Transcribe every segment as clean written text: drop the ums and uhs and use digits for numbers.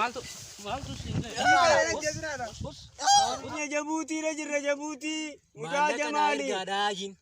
Maaltu maaltu siin ga'e? Jabuutiirra jirra Jabuutii. Mucaa Maallaqa naa Jamaali. ergaadhaa jiin.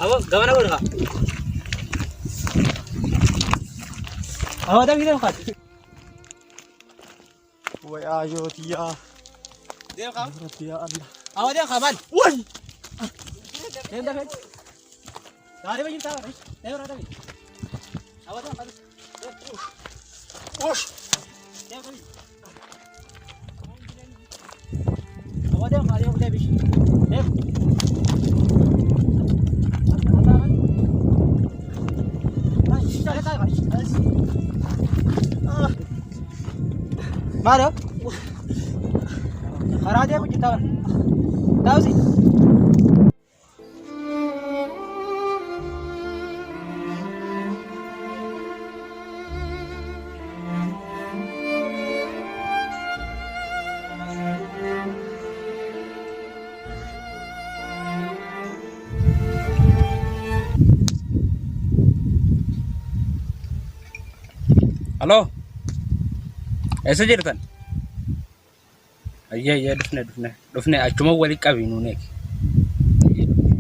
Abo gamana godha. Abo dami deem kaat. Way ayootiyyaa. Deem kaat. Rabbi yaa Allah. Abo deem kaat maal? Way! Deem dafee. Gaarii wajjin taa'aa. Deem irraa dafee. Abo deem kaat. Osh! Deem kaat. Abo deem kaat deem deebish. Deem. Maal? Karaa deemu jirta. Daawsi. Aloo, eessa jirtan? Ayyee ayyee dhufne dhufne dhufne achuma walitti qabi nuun eegi. Ayyee dhufne.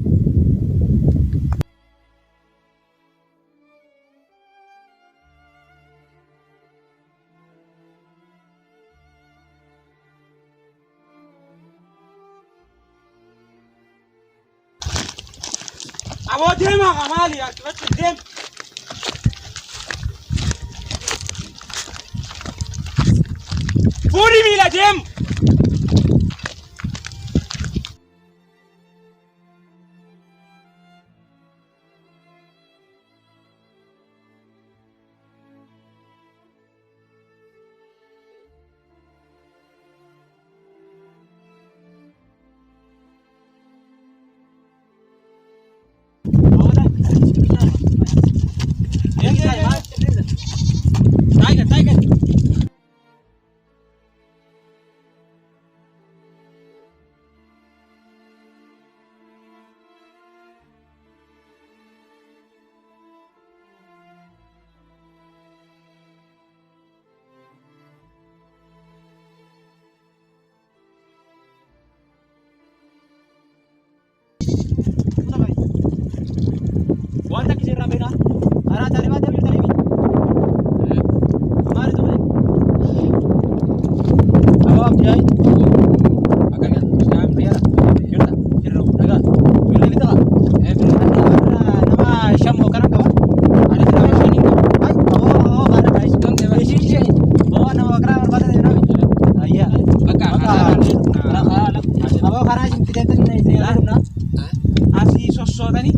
Aboo deemaa kaa maali akkifachuu deem. Fuudhi miila deem. Tiger tiger. Waan takka isin irraa beeknaa. Karaa taarifaa deemu jirtanii mi? Maali ture? Aboo Abdiyaay. Akkamiin Jirra. Jirra. Nagaa. Birrii bitaa. Nama shan kana qaba. Ani nama shanii qaba. Ay, aboo aboo kana kaayis. Ishii ishee. Aboo nama karaa barbaada ta'e nami. Ayyaa. Bakka karaa Aboo karaa isin fiteettan isin yaadumna. asii sossootanii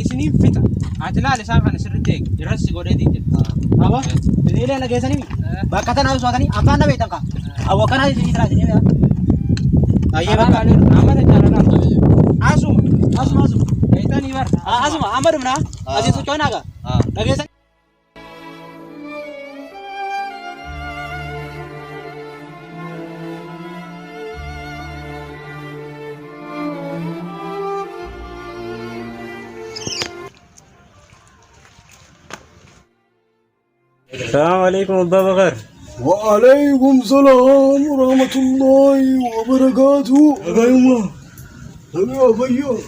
isiniin fixa. Ati laal isaan kana sirriitti eegi. Irras si godhee jira. Aboo biniilee lageessanii bakka tana sosootanii afaan na beektan kaa. Aboo kana isin jira isin jira. Ayyee bakka. Amma jaalala. Asuma. Asuma asuma. Eetanii bar. Asuma amma dhumna. Asii sochoonaa gaa. Dhageessan. Salaamu alaikum Abbaa Bakar. وعليكم السلام ورحمة الله وبركاته. Nagayuma. أيوة أيوة.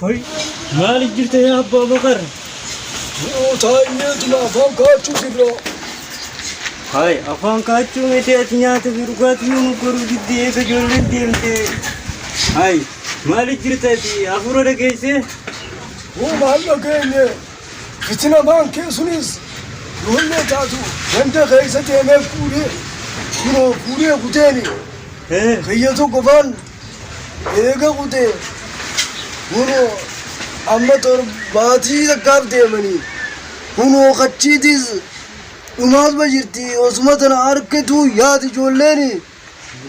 Maali jirta yaa Abbaa Bakar? تايت لا فوق تشيرا. Hai, afaan kaachuu miti ati nyaata fi dhugaatii nu godhuu diddee eega ijoolleen deemte. Hai, maali jirta ati hafuura dhageessee? هو محل كين فتنة مان كيسونيس يقول لي تاتو انت خيستي ما فوري كنو فوري قتاني خيتو قفان ايغا قتي كنو اما تور باتي تكار ديمني Kunoo kachiitis dhumaatuma jirti osuma tana harkituu yaati ijoolleeni.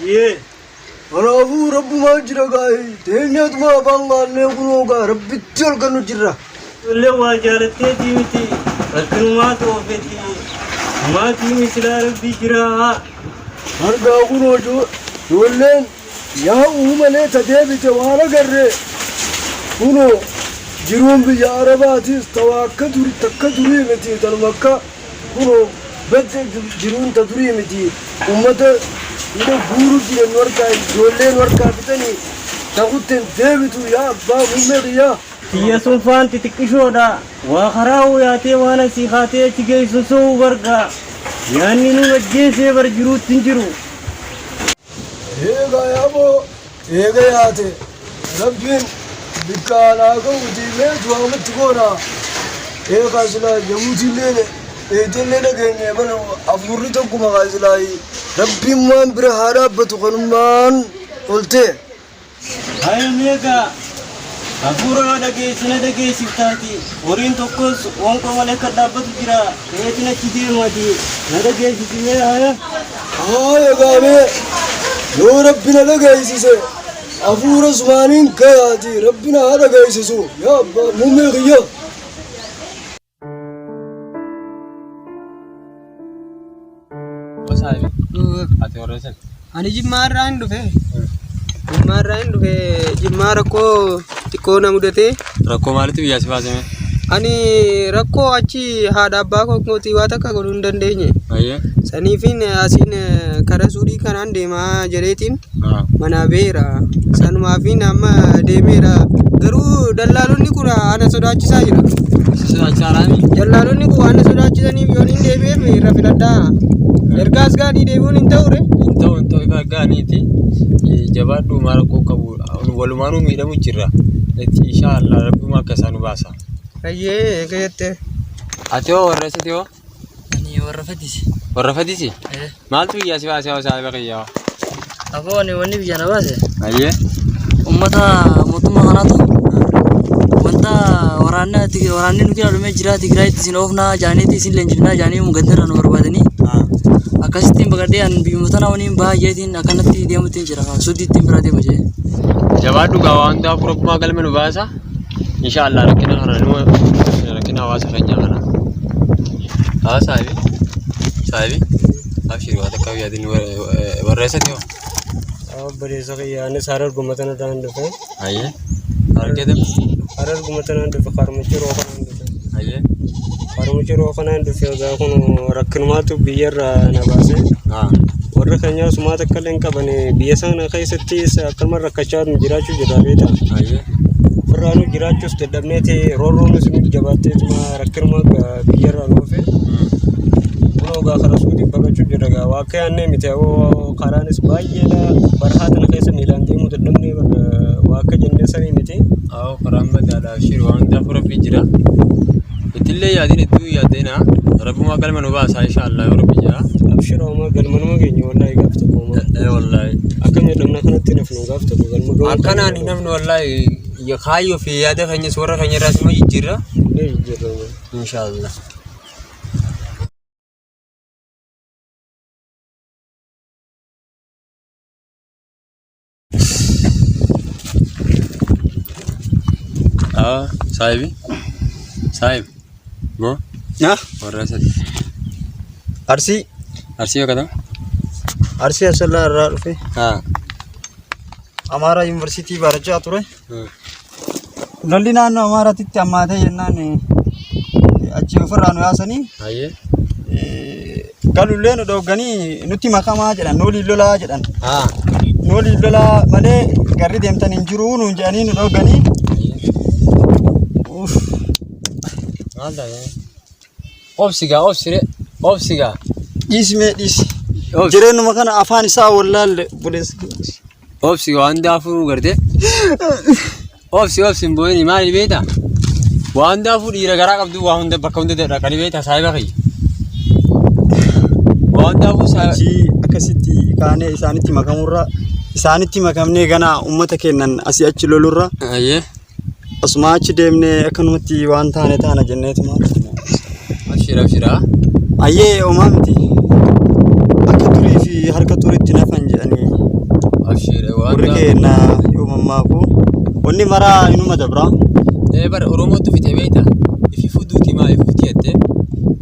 Yee. Kanaafuu rabbumaan jira gaa'e teenyatuma afaan qaannee kunoo gaa rabbitti ol kannu jirra. Ijoollee waa jaalatteetii miti. Rakkinumaatu oofeeti. Maatii misilaa rabbii jira. Argaa kunoo ijoolleen yaa'uu malee ta deebite waan agarre kunoo jiruun biyya Arabaatis ta waa akka duri takka durii miti tanuma akka kunoo badde jiruun ta durii miti ummata hidha guuru jiran nu harkaa ijoollee nu harkaa fixanii ta kutten deebitu yaa abbaa muummee kiyyaa. Tiyya sun faan xixiqqishoodha. Waa karaa yaatee waan asii kaatee achi geessu sa'uu bargaa. Nyaanni nu ajjeesee bar jiruutti hin jiru. Eegaa yaaboo eega yaate rabbiin bikkaan haa ga'uutii mee du'aamatti goona. Eegaa silaa jabuutiillee eetellee dhageenye bara hafuurri tokkuma kaa silaa rabbiin waan bira haa dhaabbatu kanummaan oltee. Haya meegaa hafuura yoo dhageessina dhageessiftaati. Horiin tokkos wonqoo malee kan dhaabbatu jira. Keetin achi deemaati. Na dhageessisi mee haya. Haaya gaamee yoo rabbi na dhageessise hafuura sumaaniin kayaati rabbi na haa dhageessisu yaa abbaa muummee kiyya. Ati warra eessatti? Ani Jimmaa irraa hin dhufe. Jimmaa irraa hin dhufe. Jimmaa rakkoo xiqqoo na mudate. Rakkoo maalitti biyyaa si baasime? Ani rakkoo achi haadha abbaa kootii waa takka godhuu hin dandeenye. Ayyee. Saniifin asiin karaa suudii kanaan deemaa jedheetiin manaa ba'eera. Sanumaafin amma deemeera. Garuu dallaalonni kun ana sodaachisaa jira. Si sodaachisaa laami? Dallaalonni kun waan na sodaachisaniif yoon hin deebi'eef irra filadhaa. Ergaas gaadhii deebi'uun hin ta'u re. Hin ta'u hin ta'u ifa gaaniiti. Jabaadhu maal rakkoo qabu walumaanuu miidhamu jirra. Insha Allah rabbuma akka isaa nu baasa. Ayyee eega jettee. Ati hoo warra eessatti hoo? Ani warra Fadisi. Warra Fadisi? Eh. Maaltu biyyaa si baase hoo saahiba kiyyaa? Aboo ani wanni biyya na baase Ayyee. ummata mootummaa kanaatu wanta waraanni waraanni nu jala dhumee jira Tigraayitti isin oofnaa jaaniiti isin leenjifnaa jaanii gandarra nu barbaadanii akkasittiin baqadhee an biyyuma tana waniin baay'eetiin akkanatti deemuttiin jira suudiittiin bira deema jee. Jabaadhu gaa waan hundaafuu rabbumaa galma nu baasa. Insha Allah rakkina kana nu rakkina hawaasa keenyaa kana. Haa saahibi. Saahibi. Abshir waa takka yaadin warra eessatti hoo? Obboleessa kiyya anis hararguma tana irraan dhufe. Ayyee. Harargee Hararguma tanaan dhufe karmichi roo kanaan dhufe. Ayyee. Karmichi roo kanaan dhufe egaa kun rakkinumaatu biyyarraa na baase. Warra keenyaa sumaa takka illee hin qaban biyya sana keessattis akkanuma rakkachaa jiraachuu jirra beektaa. Ayyee. Ofirraanuu jiraachuus dadhabneeti roorroonus nu jabaatteetuma rakkinuma biyyarraa nu dhufe. Kunoo gaa karaa suutiin baqachuu jirra gaa waa akka yaadnee miti awoo karaanis baay'eedha barahaa tana keessa miilaan deemuu dadhabnee waa akka jennee sanii miti. Awoo karaan badaadha abshir waan hundaafuu rabbi jira. Ittillee yaadin hedduu yaaddeenaa rabbumaa galma nu baasa insha Allah yoo rabbi jira. Abshir homaa galmanuma keenya wallaahi gaaf tokko homaa. Eh wallaahi. Akka miidhamna kanatti nafnu gaaf tokko galma ga'uu. Akkanaan hin hafnu wallaahi kaayyoo fi yaada keenyas warra keenya irraas immoo jijjiirra. Ni jijjiirra. Insha Allah. Ah, saahibi. Saahib. Moo? Na? Warra eessatti? Arsii. Arsii yoo katama? Arsii Asallaa irraa dhufe. Haa. Amaaraa Yuunivarsiitii barachaa ture. Lolli naannoo Amaaraatitti hammaatee jennaan achi ofirraa nu yaasanii Ayyee. galullee nu dhoogganii nutti makamaa jedhan nu waliin lolaa jedhan. Haa. Nu waliin lolaa malee garri deemtan hin jiru nuun jedhanii nu dhoogganii. Uff. Maal ta'e? Obsi gaa obsi re obsi gaa. Dhiisi mee dhiisi. Obsi. Jireenyuma kana afaan isaa wallaalle obboleessa. Obsi waan hundaafuu gartee. Obsi obsi hin boo'ini maali beektaa? Waan hundaafuu dhiira garaa qabdu waa hunda bakka hunda dhaqanii beektaa saahiba kiyya. Waan hundaafuu saahiba. Achii akkasitti kaanee isaanitti makamurra isaanitti makamnee ganaa uummata keennan asii achi lolurra Ayyee. osuma achi deemnee akkanumatti waan taane taana jenneetuma. Abshir abshira. Ayyee homaa miti. Akka durii fi harka xuriitti nafan jedhanii. Abshir waan Warri keenya yoo mammaaku wanni maraa inuma dabra. Ee bara Oromootu fixe beekta. Ifi fuduuti maa ifi futi jettee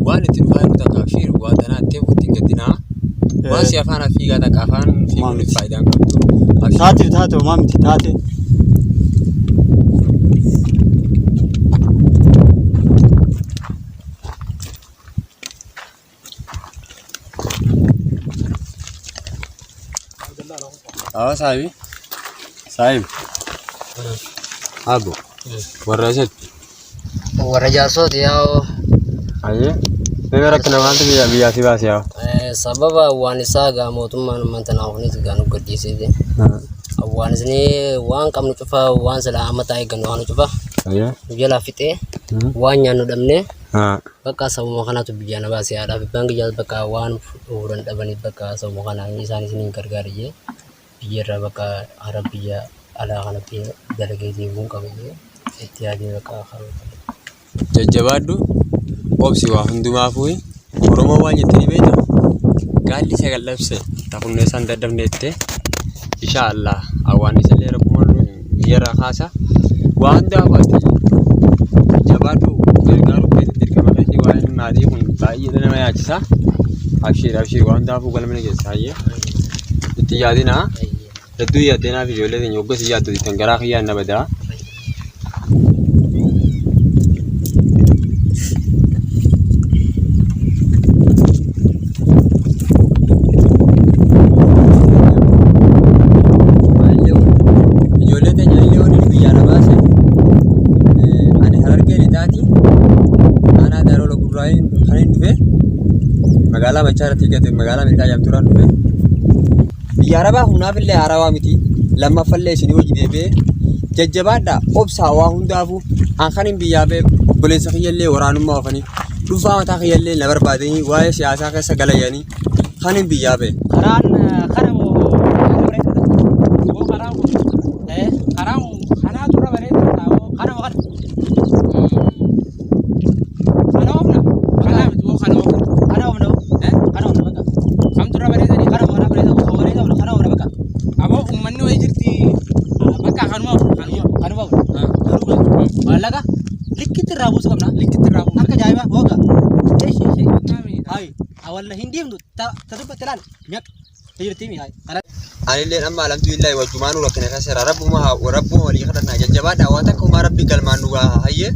waan itti dhufaa jiru takka abshir waa tanaa jettee futti hin gaddinaa. Waan si afaan fiigaa takka afaan Homaa fiiguun miti. faayidaan qabdu. Abshir. Taate taate homaa miti taate. Awa saahibi. Saahib. Abbo. Warra eessatti? Warra jaarsooti yaa'oo. Ayyee. Mee rakkina maaltu biyya biyyaa si baase yaa? Sababa awwaanisaa gaa mootummaan uummata naa kunis gaa nu gadhiisee. Awwaanisni waan qabnu cufa waan silaa amma taa'ee gannu waan cufa Ayyee. nu jalaa fixee waan nyaannu dhabnee bakka sabuma kanatu biyyaa na baase haadhaaf abbaan kiyyaas bakka waan fuudhan dhabaniif bakka sabuma kana isaanis ni gargaara jee biyyarraa bakka hara biyya alaa kanatti dalagee deebi'uun qaba jee itti yaadee bakka karoora. Jajjabaadhu obsi waa hundumaafuu Oromoo waan jettee ni beektaa? Gaalli sagal dhabse tafunnee isaan dadhabne jettee insha Allah awwaannisa illee rabbumaan biyyarraa kaasa. Waa hundaafuu ati jabaadhu gargaaruu keetti dirqama keetii waa'een maatii kun baay'ee nama yaachisa. Abshiir abshiir waa hundaafuu galma ni geessa hayyee. Itti yaadinaa. Hedduu yaaddeenaaf ijoollee teenya hoggas yaaddu tan garaa kiyyaan na badaa. Ijoollee teenya illee wanni biyyaa na baase ani Harargee lixaati. Aanaa Daaroo Lagurraayin kan hin dhufe magaalaa Machaaratti gate magaalaa Milkaa jedhamturaan dhufe. Biyya Arabaa humnaaf illee haarawaa miti. Lammaffallee isinii hojii deebi'ee jajjabaadhaa obsaa waa hundaafuu an kan hin biyyaa ba'e obboleessa kiyyallee waraanummaa oofanii dhuunfaa mataa kiyyallee na barbaadanii waa'ee siyaasaa keessa galayanii kan hin biyyaa ba'e. Karaan kana moo kana bareedaadha? Moo karaan kun karaan kanaatu irra bareedaadha moo kana moo kana? Kana oofna? Kanaa miti moo kana oofna? Kana oofna kana oofna bakka. Kamtu irra bareedanii? Kana moo kana bareeda kana bareeda kana oofna bakka. Aboo uummanni wayii jirti bakka kanuma oofna kanuma kanuma oofna. Garuu maallaqa likkitti irraa buusuu qabna. Likkitti irraa buusuu. Akka ajaa'iba hooga. Eeshi eeshi. Hayi awwalla hin deemtu ta dubbatte laal nyaq jirti mi hayi. Anilleen amma alhamdulillahi wajjumaanuu rakkina keessa jira. Rabbuma rabbuma walii kadhannaa jajjabaadhaa waan takka homaa rabbi galmaan nu gaha hayyee.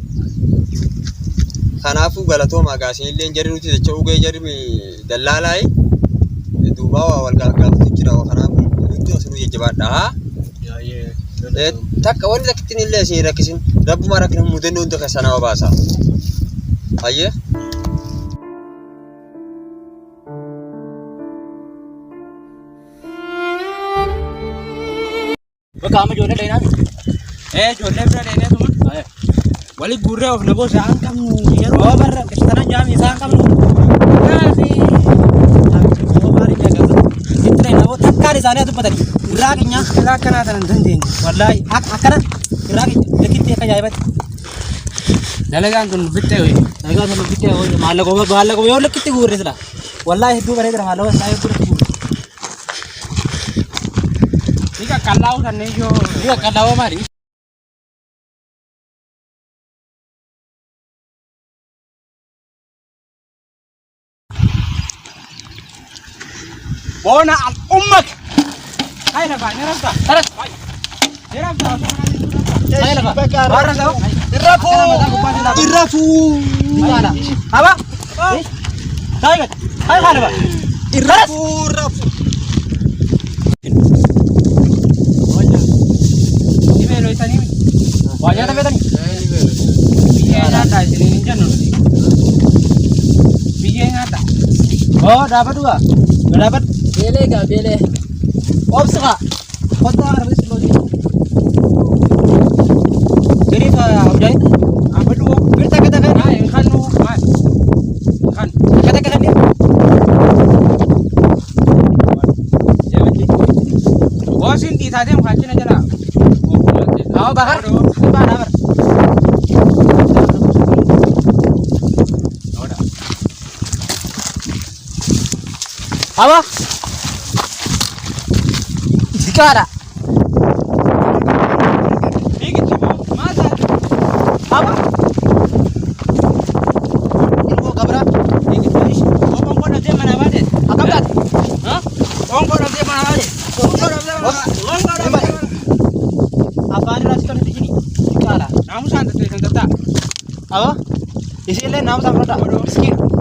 Kanaafuu galatoomaa gaa isinilleen jarri nuti jecha ugee jarri dallaalaayi duubaa waa wal gaafatu jira kanaafuu nuti asinuu jajjabaadhaa. Takka wanni takkittiin illee isin rakkisin rabbuma rakkina mudannoo hunda keessaa nama baasa. Hayyee. Bakka amma ijoollee dhayinaa miti. Ijoollee bira dhayinee tuma. Wali guurree of naboo isaan qabnu yeroo. Oo barra kana jaami isaan qabnu. Kaafi. Oo maali jaagata. Itti dhayinaa boo takkaan isaanii dubbatanii. Irraa keenya. Irraa akkanaa kana hin dandeenye. Wallaahi akkana irraa keenya likkitti akka ajaa'ibatti. Dalagaan kun fixxee wayii. Dalagaan kun fixxee wayii maallaqa maallaqa yoo likkitti guurre sila. Wallaahi hedduu bareedara maallaqa isaa hedduu likkitti guurre. Ni qaqqallaa'uu kanneen yoo. Ni qaqqallaa'uu maali? Boona al ummak. Hai lafa ni rafta. Taras. Ni rafta. Hai lafa. Warra ta'u. Irrafuu! Irrafuu! Aba. Hai hai lafa. Irrafuu! Irrafuu! Ni beeloo isanii. Waa nyaata feetanii? Biyyee nyaata isiniin hin jennu nuti. Biyyee nyaata. Oo dhaabadhu gaa. Dhaabadhu. Beelee gaa beelee. Obsi gaa. Kottaa kana bilis loojii. Biriif hojjaa. Dhaabadhu. Bir takka takka. Haa hin kannu maal? Kan. Takka takka kan Boosiin dhiitaa deemu kaachina jala. Awo bakar. Baa dhaabar. Aba. Diqaadha. Aba. Ilmoo gabra. Akkam taate? Afaan irraa si tolti jini. Diqaadha. Aba. Isiillee naamusaan fudhadha. Miskiina.